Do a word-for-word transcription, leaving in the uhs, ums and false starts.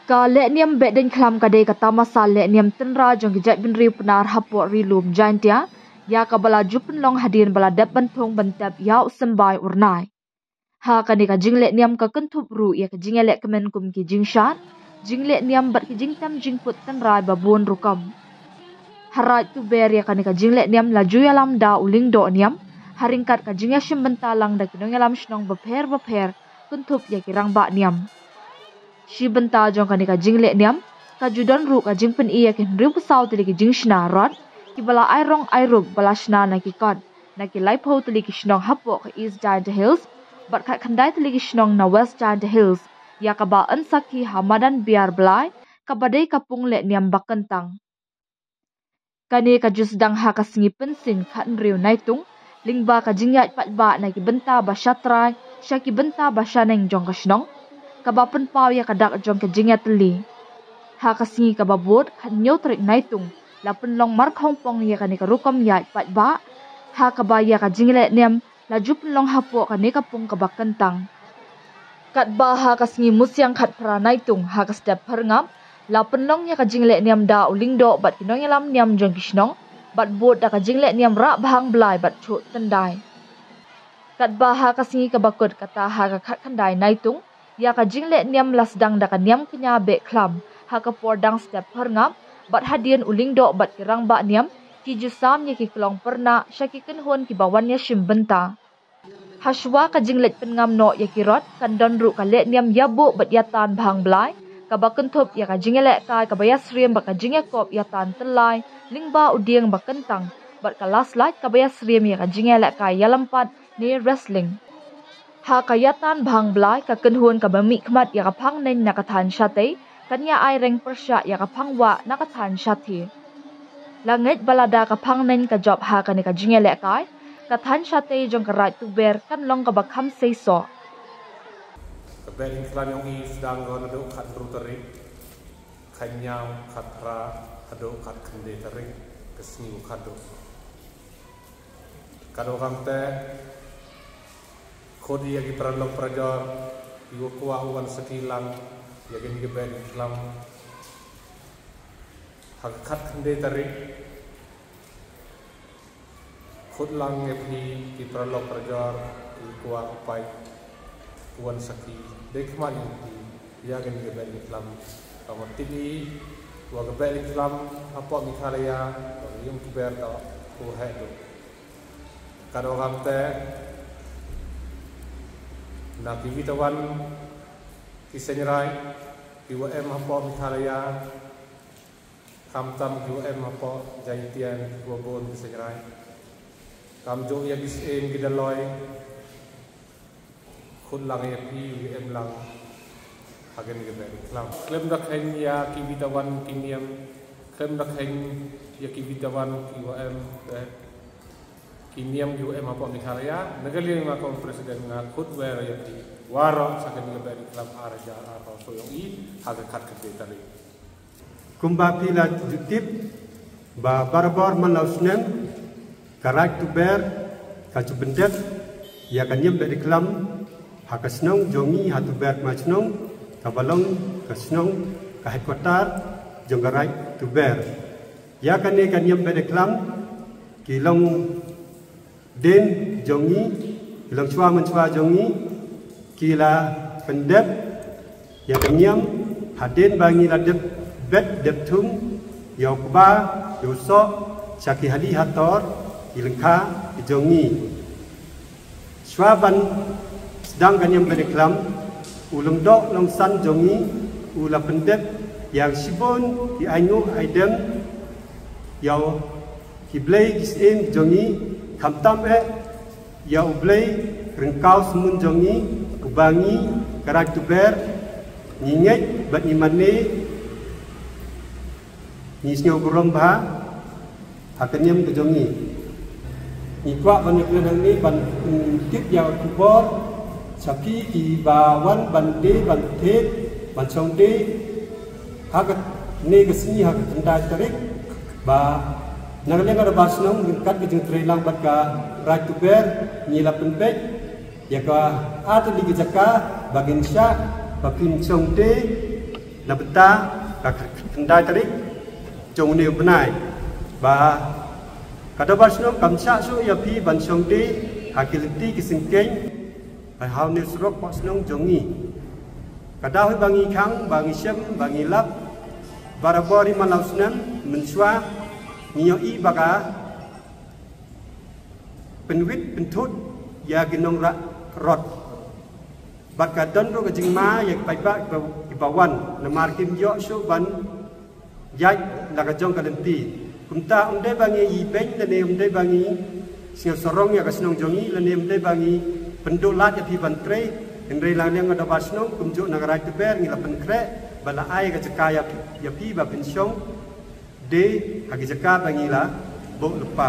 Ka lehniam Behdeiñkhlam ka dei ka tamasa lehniam tynrai jong ki jaitbynriew Pnar hapoh Ri Lum Jaintia, ïa kaba la ju pynlong hadien ba la dep ban thung ban tep ïa u symbai Urnai. Ha kane ka jinglehniam ka kynthup ruh ïa ka jingïalehkmen kum ki jingshad, jinglehniam bad ki jingtem jingput tynrai ba bun rukom. Ha Raid Tuber ïa kane ka jinglehniam la ju ïalam da u lyngdoh niam, ha ryngkat ka jingïashim bynta lang da ki nongïalam shnong bapher bapher, kynthup ïa ki rangbah niam. Shi bynta jong kane ka jinglehniam, ka ju don ruh ka jingpyni ïa ki hynriewphew saw tylli ki jingshna rot, kiba la ai rong ai rup ba la shna na ki kot, na ki laiphew tylli ki shnong hapoh ka East Jaintia Hills, bad khatkhyndai tylli ki shnong na West Jaintia Hills, ïa kaba yn sakhi ha madan Biar Blai, kaba dei ka pung lehniam ba kyntang. Kane ka ju sdang ha ka sngi Pynsiñ khathynriew Naitung, lyngba ka jingïaid paidbah na ki bynta ba shatrai sha ki bynta ba shaneng jong ka shnong, kaba pynpaw ïa ka dak jong ka jingïatylli. Ha ka sngi kaba bud khathynñiew tarik Naitung, la pynlong markhongpong ïa kane ka rukom ïaid paidbah, ha kaba ïa ka jinglehniam la ju pynlong hapoh kane ka pung kaba kyntang. Katba ha ka sngi Musiang khatphra Naitung ha ka step Pyrngap, la pynlong ïa ka jinglehniam da u lyngdoh bad ki nongïalam niam jong ki shnong, bad bud da ka jinglehniam Rah Bhang Blai bad Chuh Tyndai. Katba ha ka sngi kaba kut kata ha ka khatkhyndai Naitung, ïa ka jinglehniam la sdang da ka niam kñia Behkhlam, ha ka por dang step Pyrngap, bad hadien u lyngdoh bad ki rangbah niam, ki ju sam ïa ki klong pyrnah sha ki kynhun kiba wan ïashim bynta. Hashwa ka jingleit pynngam noh ïa ki rot, kan don ruh ka lehniam ïabuh bad ïatan Bhang Blai, kaba kynthup ïa ka jingïalehkai kaba ïasyriem bad ka jingïakop ïatan tyllai, lyngba u dieng ba kyntang, bad ka laslait kaba ïasyriem ïa ka jingïalehkai ïalam pat, ne wrestling. Ha ka ïatan Bhang Blai ka kynhun kaba mihkhmat ïa ka phang neng na ka thaiñ Shatei, kan ïa ai reng pyrshah ïa ka phang wah na ka thaiñ Shathie. La ngeit ba lada ka phang neng ka jop ha kane ka jingïalehkai, ka thaiñ Shatei jong ka Raid Tuber kan long kaba kham seisoh. Ka Behdeiñkhlam jong i sdang ko naduh khathynriew tarik, khathynñiaw, khatphra, haduh khatkhyndai tarik, ka sngi u khatduh. Katba kumta, khot ïa ki paralok parajor, kiwa kwah u wan sakhi lang ïa kane ka Behdeiñkhlam ha ka khatkhyndai tarik. Khot lang ïa phi ki paralok parajor, kiwa kwah u paid, u wan sakhi, dei khmat ïa phi ïa kane ka Behdeiñkhlam. Ka mut tip i wa ka Behdeiñkhlam hapoh Meghalaya, wa ka Ïing Tuber da u heh duh. Katba kumta, na kiwi tawon ki seiñraij kiwa em hapoh Meghalaya, khamtam kiwa em hapoh Jaintia, kiwa bun ki seiñraij, kam ju ïa ki syiem ki Daloi, khot lang ïa phi u ïa em lang ha kane ka Behdeiñkhlam. Khlem da kheiñ ïa kiwi tawon ki niam, khlem da kheiñ ïa kiwi tawon kiwa em, eh, ki niam kiwa em hapoh Meghalaya, na ka liang nga kum president nga khot wer ïa phi waroh sha kane ka Behdeiñkhlam ar hajar arphew saw jong i ha ka khatkhyndai tarik. Kumba phi la ju tip ba barabor man la u snem, ka Raid Tuber ka ju pyndep ïa ka niam Behdeiñkhlam ha ka shnong jong ngi ha Tuber Kmai Chnong, kaba long ka shnong, ka headquarter jong ka Raid Tuber. Ïa kane ka niam Behdeiñkhlam ki long dien jong ngi, ki longshuwa manshuwa jong ngi, ki la pyndep ïa ka niam hadien ba ngi la dep bet dep thung ïa u kba ïa u soh sha ki hali hator ki lyngkha ki jong ngi. Shuwa ban sdang ka niam Behdeiñkhlam, u lyngdoh longsan jong ngi u la pyndep ïa shibun ki ainguh aidem ïa u ki blei ki syiem jong ngi, khamtam eh ïa u blei ryngkaw smun jong ngi, uba ngi ka Raid Tuber ngi ngeit bad ngi mane, ngi sngew burom bha ha ka niam ka jong ngi. Ngi kwah ban ïakren hangne ban, mm, tip ïa ka khubor sha phi kiba wan ban die ban thied ban shong die ha kane ka sngi ha ka khyndai tarik, ba na ka liang ka dorbar shnong ryngkat ka jingtreilang bad ka Raid Tuber ngi la pynbeit ïa ka artylli ki jaka ba kin shah ba kin shong die Na bynta ka khyndai tarik jong une u bnai, ba ka dorbar shnong kam shah shuh ïa phi ban shong die ha ki lynti ki syngkien ha une u surok poh shnong jong ngi. Ka daw hi ba ngi khang, ba ngi shem, ba ngi lap barabor ïa man la u snem mynshuwa. Ngi ïohi ba ka pynwit pynthut ïa ki nongrah rot. Bad ka don ruh ka jingma ïa ki paidbah kiba wan, namar kim ïoh shuh ban ïaid la ka jong ka lynti. Kumta ym dei ba ngi ibeiñ lane ym dei ba ngi sngewsarong ïa ka shnong jong ngi lane ym dei ba ngi pynduh lad ïa phi ban trei. Hynrei la liang ka dorbar shnong kumjuh na ka Raid Tber ngi la pynkhreh ba la ai ka jaka ïa phi, ïa phi ba phin shong die ha ki jaka ba ngi la buh lypa.